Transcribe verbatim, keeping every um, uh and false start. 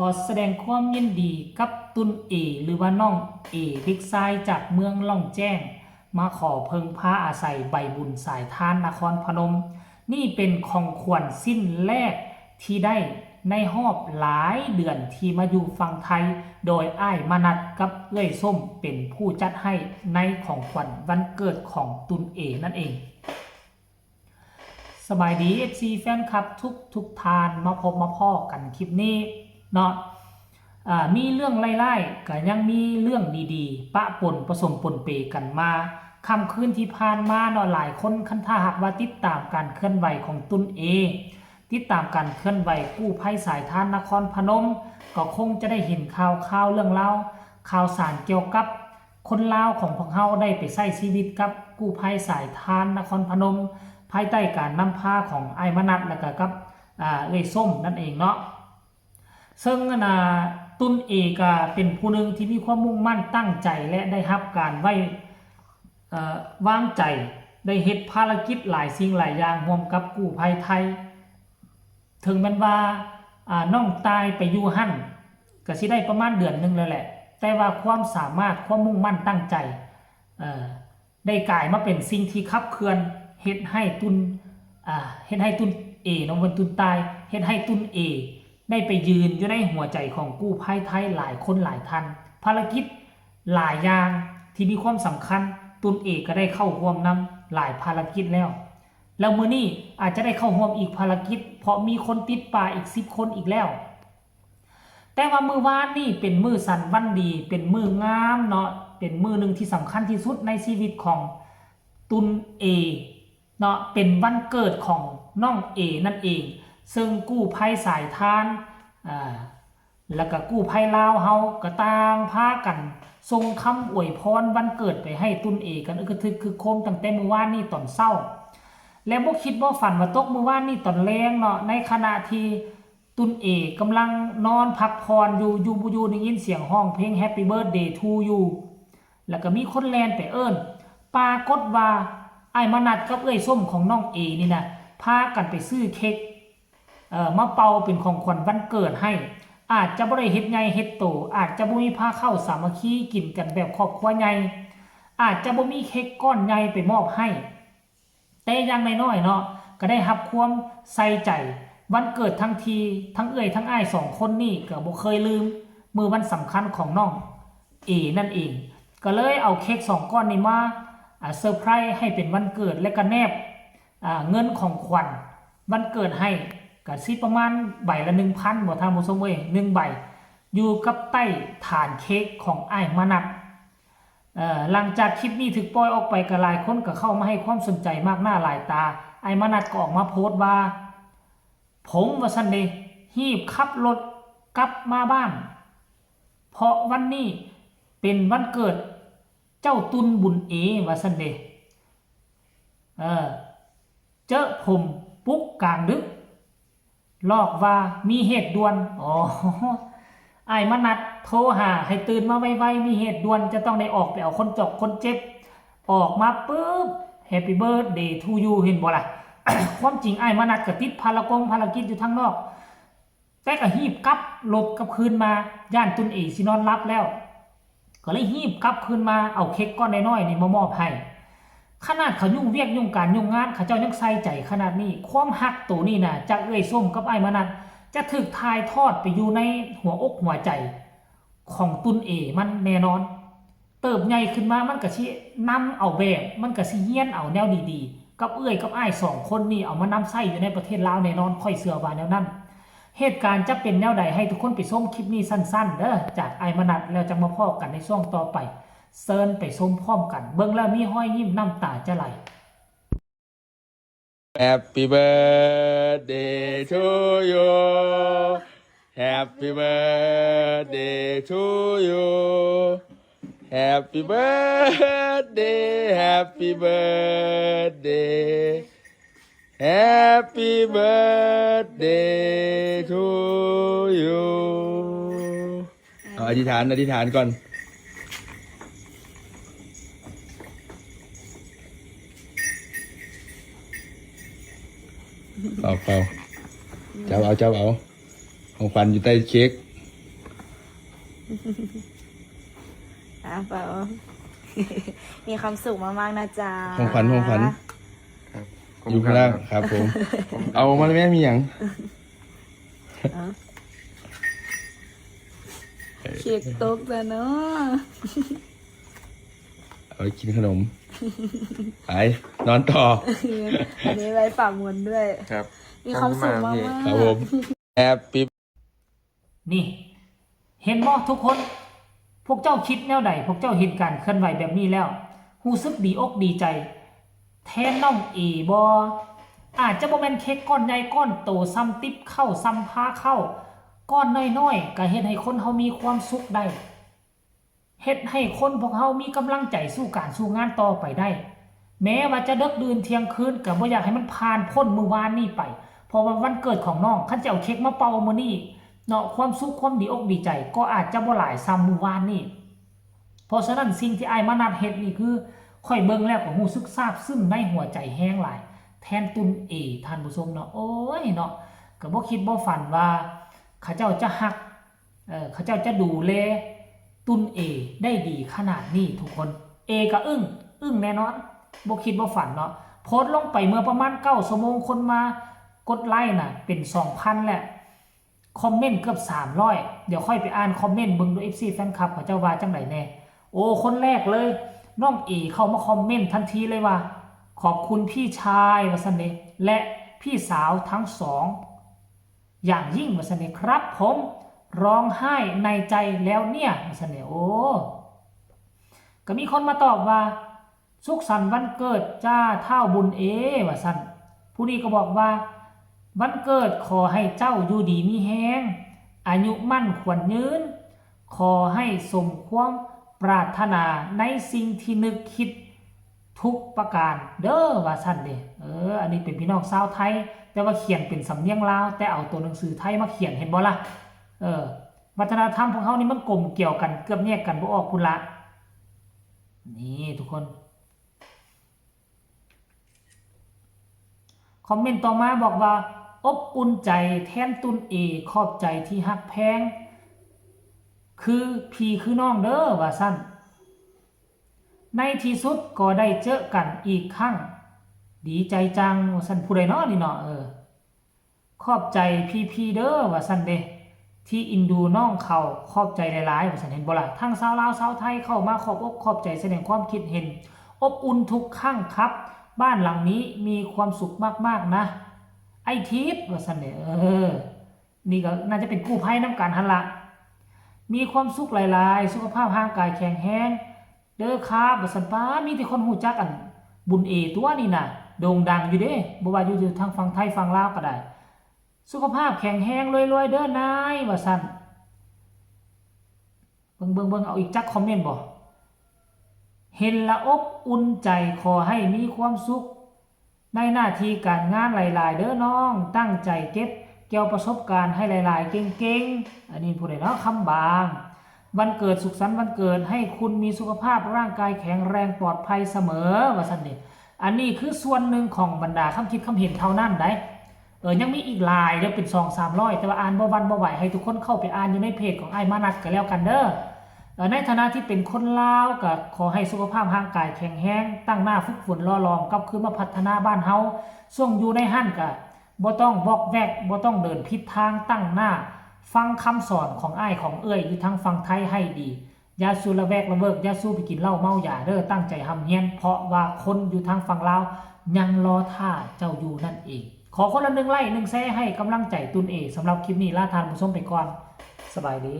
ขอแสดงความยินดีกับตุนเอ หรือว่าน้องเอ เด็กชายจากเมืองล่องแจ้ง มาขอเพิ่งพาอาศัยใบบุญสายทานนครพนม นี่เป็นของขวัญชิ้นแรกที่ได้ในรอบหลายเดือนที่มาอยู่ฝั่งไทย โดยอ้ายมนัสกับเอื้อยส้มเป็นผู้จัดให้ในของขวัญวันเกิดของตุนเอนั่นเอง สบายดี เอฟซี แฟนคลับทุกทุกท่าน มาพบมาพ้อกันคลิปนี้เนาะ อ่า มีเรื่องร้ายๆ ก็ยังมีเรื่องดีๆ ปะปนผสมปนเปกันมา ค่ำคืนที่ผ่านมาเนาะ หลายคนคันถ้าหากว่าติดตามการเคลื่อนไหวของตุนเอ ติดตามการเคลื่อนไหวกู้ภัยสายทานนครพนม ก็คงจะได้เห็นข่าวข่าวเรื่องราวข่าวสารเกี่ยวกับคนลาวของพวกเฮาได้ไปใช้ชีวิตกับกู้ภัยสายทานนครพนม ภายใต้การนำพาของอ้ายมนัส แล้วก็กับ อ่า เอื้อยส้มนั่นเองเนาะ ซึ่งอันน่ะตุนเอก็เป็นผู้หนึ่งที่มีความมุ่งมั่นตั้งใจและได้รับการไว้ เอ่อ วางใจ ได้เฮ็ดภารกิจหลายสิ่งหลายอย่างร่วมกับกู้ภัยไทย ถึงแม้นว่า อ่า น้องตายไปอยู่หั่น ก็สิได้ประมาณเดือนหนึ่งแล้วแหละ แต่ว่าความสามารถ ความมุ่งมั่นตั้งใจ เอ่อ ได้กลายมาเป็นสิ่งที่ขับเคลื่อน เฮ็ดให้ตุน อ่า เฮ็ดให้ตุนเอเนาะ เป็นตุนตาย เฮ็ดให้ตุนเอได้ไปยืนอยู่ในหัวใจของกู้ภัยไทยหลายคนหลายท่าน ภารกิจหลายอย่างที่มีความสำคัญ ตุนเอก็ได้เข้าร่วมนำหลายภารกิจแล้ว แล้วมื้อนี้อาจจะได้เข้าร่วมอีกภารกิจ เพราะมีคนติดป่าอีกสิบคนอีกแล้ว แต่ว่ามื้อวานนี่เป็นมื้อสันวันดี เป็นมื้องามเนาะ เป็นมื้อหนึ่งที่สำคัญที่สุดในชีวิตของตุนเอเนาะ เป็นวันเกิดของน้องเอนั่นเอง ซึ่งกู้ภัยสายทาน อ่า แล้วก็กู้ภัยลาวเฮาก็ต่างพากันส่งคำอวยพรวันเกิดไปให้ตุนเอกันอึกกระทึกคึกโครมตั้งแต่มื้อวานนี่ตอนเช้า และบ่คิดบ่ฝันว่าตกมื้อวานนี่ตอนแลงเนาะ ในขณะที่ตุนเอกำลังนอนพักผ่อนอยู่ อยู่บ่อยู่ได้ยินเสียงร้องเพลง Happy Birthday to you แล้วก็มีคนแล่นไปเอิ้น ปรากฏว่าอ้ายมนัสกับเอื้อยส้มของน้องเอนี่นะ พากันไปซื้อเค้ก เอ่อ มาเป่าเป็นของขวัญวันเกิดให้ อาจจะบ่ได้เฮ็ดใหญ่เฮ็ดโต อาจจะบ่มีพาข้าวสามัคคีกินกันแบบครอบครัวใหญ่ อาจจะบ่มีเค้กก้อนใหญ่ไปมอบให้ แต่อย่างน้อยๆเนาะ ก็ได้รับความใส่ใจ วันเกิดทั้งที ทั้งเอื้อยทั้งอ้ายสองคนนี่ก็บ่เคยลืมมื้อวันสำคัญของน้องเอนั่นเอง ก็เลยเอาเค้กสองก้อนนี้มา อ่า เซอร์ไพรส์ให้เป็นวันเกิด และก็แนบ อ่า เงินของขวัญวันเกิดให้ ก็สิประมาณใบละหนึ่งพัน บ่ท่านผู้ชมเอ้ย หนึ่งใบ อยู่กับใต้ฐานเค้กของอ้ายมนัส เอ่อ หลังจากคลิปนี้ถูกปล่อยออกไปก็หลายคนก็เข้ามาให้ความสนใจมากหน้าหลายตา อ้ายมนัสก็ออกมาโพสต์ว่า ผมว่าซั่นเด้ รีบขับรถกลับมาบ้าน เพราะวันนี้เป็นวันเกิดเจ้าตุนบุญเอ ว่าซั่นเด้ เออ เจอผมปลุกกลางดึก หลอกว่ามีเหตุด่วน อ๋อ อ้ายมนัสโทรหาให้ตื่นมาไวๆ มีเหตุด่วน จะต้องได้ออกไปเอาคนจอกคนเจ็บ ออกมาปุ๊บ Happy Birthday to you เห็นบ่ล่ะ ความจริงอ้ายมนัสก็ติดภารกงภารกิจอยู่ทางนอก แต่ก็รีบกลับรถกลับคืนมา ย่านตุนเอสินอนหลับแล้ว ก็เลยรีบกลับคืนมาเอาเค้กก้อนน้อยๆนี่มามอบให้ ขนาดเขายุ่งเวียกยุ่งการยุ่งงาน เขาเจ้ายังใส่ใจขนาดนี้ ความฮักโตนี้นะ จากเอื้อยส้มกับอ้ายมนัส จะถูกถ่ายทอดไปอยู่ในหัวอกหัวใจของตุนเอมันแน่นอน เติบใหญ่ขึ้นมามันก็สินำเอาแบบ มันก็สิเฮียนเอาแนวดีๆ กับเอื้อยกับอ้ายสองคนนี่เอามานำใช้อยู่ในประเทศลาวแน่นอน ข้อยเชื่อว่าแนวนั้น เหตุการณ์จะเป็นแนวใดให้ทุกคนไปชมคลิปนี้สั้นๆเด้อ จากอ้ายมนัส แล้วจั่งมาพ้อกันในช่วงต่อไป เชิญไปชมพร้อมกัน เบิ่งแล้วมีรอยยิ้มน้ำตาจะไหล Happy birthday to you. Happy birthday to you. Happy birthday, happy birthday. Happy birthday to you. เอาอธิษฐาน อธิษฐานก่อน เป่า เป่า จับเอา จับเอา ของขวัญอยู่ใต้เค้ก อ่ะเปา มีความสุขมากๆนะจ๊ะ ของขวัญของขวัญ ครับ อยู่ข้างล่างครับผม เอามาเลยแม่มีหยัง เค้กตกแล้วเนาะ เอาไปกินขนม ไป นอนต่อ อันนี้ไว้ฝากมนด้วย ครับ มีความสุขมากๆ ครับผมแฮปปี้ นี่ เห็นบ่ทุกคน พวกเจ้าคิดแนวใด พวกเจ้าเห็นการเคลื่อนไหวแบบนี้แล้ว รู้สึกดีอกดีใจ แทนน้องเอบ่ อาจจะบ่แม่นเค้กก้อนใหญ่ก้อนโตส่ำติ๊บข้าวส่ำพาข้าว ก้อนน้อยๆ ก็เฮ็ดให้คนเฮามีความสุขได้ เฮ็ดให้คนพวกเฮามีกำลังใจสู้การสู้งานต่อไปได้ แม้ว่าจะดึกดื่นเที่ยงคืนก็บ่อยากให้มันผ่านพ้นมื้อวานนี้ไป เพราะว่าวันเกิดของน้อง คันจะเอาเค้กมาเป่ามื้อนี้เนาะ ความสุขความดีอกดีใจก็อาจจะบ่หลายส่ำมื้อวานนี้ เพราะฉะนั้นสิ่งที่อ้ายมานัดเฮ็ดนี่คือ ข้อยเบิ่งแล้วก็รู้สึกซาบซึ้งในหัวใจแฮงหลาย แทนตุนเอ ท่านผู้ชมเนาะ โอ้ยเนาะ ก็บ่คิดบ่ฝันว่าเขาเจ้าจะฮัก เออ เขาเจ้าจะดูแลตุนเอ ได้ดีขนาดนี้ทุกคน เอก็อึ้ง อึ้งแน่นอน บ่คิดบ่ฝันเนาะ โพสต์ลงไปเมื่อประมาณเก้าชั่วโมง คนมากดไลค์น่ะ เป็นสองพันแหละ คอมเมนต์เกือบสามร้อย เดี๋ยวค่อยไปอ่านคอมเมนต์เบิ่งดู เอฟซี แฟนคลับเขาเจ้าว่าจังไดแน่ โอ้ คนแรกเลย น้องเอเข้ามาคอมเมนต์ทันทีเลยว่า ขอบคุณพี่ชายว่าซั่นเด้ และพี่สาวทั้งสอง อย่างยิ่งว่าซั่นเด้ ครับผม ร้องไห้ในใจแล้วเนี่ยว่าซั่นเด้ โอ้ ก็มีคนมาตอบว่า สุขสันต์วันเกิดจ้าท้าวบุญเอ ว่าซั่น ผู้นี้ก็บอกว่า วันเกิดขอให้เจ้าอยู่ดีมีแฮง อายุมั่นขวัญยืน ขอให้สมความปรารถนาในสิ่งที่นึกคิดทุกประการเด้อ ว่าซั่นเด้ เออ อันนี้เป็นพี่น้องชาวไทย แต่ว่าเขียนเป็นสำเนียงลาว แต่เอาตัวหนังสือไทยมาเขียน เห็นบ่ล่ะ เออ วัฒนธรรมของเฮานี่มันกลมเกี่ยวกัน เกือบแยกกันบ่ออกพุ้นละ นี่ทุกคน คอมเมนต์ต่อมาบอกว่า อบอุ่นใจแทนตุนเอ ขอบใจที่ฮักแพง คือพี่คือน้องเด้อ ว่าซั่น ในที่สุดก็ได้เจอกันอีกครั้ง ดีใจจัง ว่าซั่น ผู้ใดเนาะนี่เนาะ เออ ขอบใจพี่ๆเด้อ ว่าซั่นเด้ ที่อินดูน้องเขา ขอบใจหลายๆ ว่าซั่น เห็นบ่ล่ะ ทั้งชาวลาวชาวไทยเข้ามาขอบอกขอบใจ แสดงความคิดเห็น อบอุ่นทุกครั้งครับ บ้านหลังนี้มีความสุขมากๆนะ ไอ้ทิพย์ ว่าซั่นเด้ เออ นี่ก็น่าจะเป็นกู้ภัยนำกันหั่นละ มีความสุขหลายๆ สุขภาพร่างกายแข็งแรงเด้อครับ ว่าซั่น ป๊า มีแต่คนรู้จักอันบุญเอตัวนี่น่ะ โด่งดังอยู่เด้ บ่ว่าอยู่ทางฝั่งไทยฝั่งลาวก็ได้ สุขภาพแข็งแรงรวยๆเด้อนาย ว่าซั่น เบิ่งๆๆ เอาอีกจักคอมเมนต์บ่ เห็นละอบอุ่นใจ ขอให้มีความสุข ในหน้าที่การงานหลายๆเด้อน้อง ตั้งใจเก็บเกี่ยวประสบการณ์ให้หลายๆ เก่งๆ อันนี้ผู้ใดเนาะ คำบาง วันเกิดสุขสันต์วันเกิด ให้คุณมีสุขภาพร่างกายแข็งแรงปลอดภัยเสมอ ว่าซั่นเด้ อันนี้คือส่วนหนึ่งของบรรดาคำคิดคำเห็นเท่านั้นได๋ เออ ยังมีอีกหลายเด้อ เป็นสองสามร้อย แต่ว่าอ่านบ่หวั่นบ่ไหว ให้ทุกคนเข้าไปอ่านอยู่ในเพจของอ้ายมานัดก็แล้วกันเด้อ เอ่อ ในฐานะที่เป็นคนลาวก็ขอให้สุขภาพร่างกายแข็งแรง ตั้งหน้าฝึกฝนหล่อหลอม กลับคืนมาพัฒนาบ้านเฮา ช่วงอยู่ในหั้นก็บ่ต้องวอกแวก บ่ต้องเดินผิดทาง ตั้งหน้าฟังคำสอนของอ้ายของเอื้อยอยู่ทางฝั่งไทยให้ดี อย่าสู่ละแวกละเวิก อย่าสู่ไปกินเหล้าเมายาเด้อ ตั้งใจร่ำเรียน เพราะว่าคนอยู่ทางฝั่งลาวยังรอท่าเจ้าอยู่นั่นเอง ขอคนละหนึ่งไลค์ หนึ่งแชร์ ให้กำลังใจตุนเอ สำหรับคลิปนี้ลาท่านผู้ชมไปก่อน สบายดี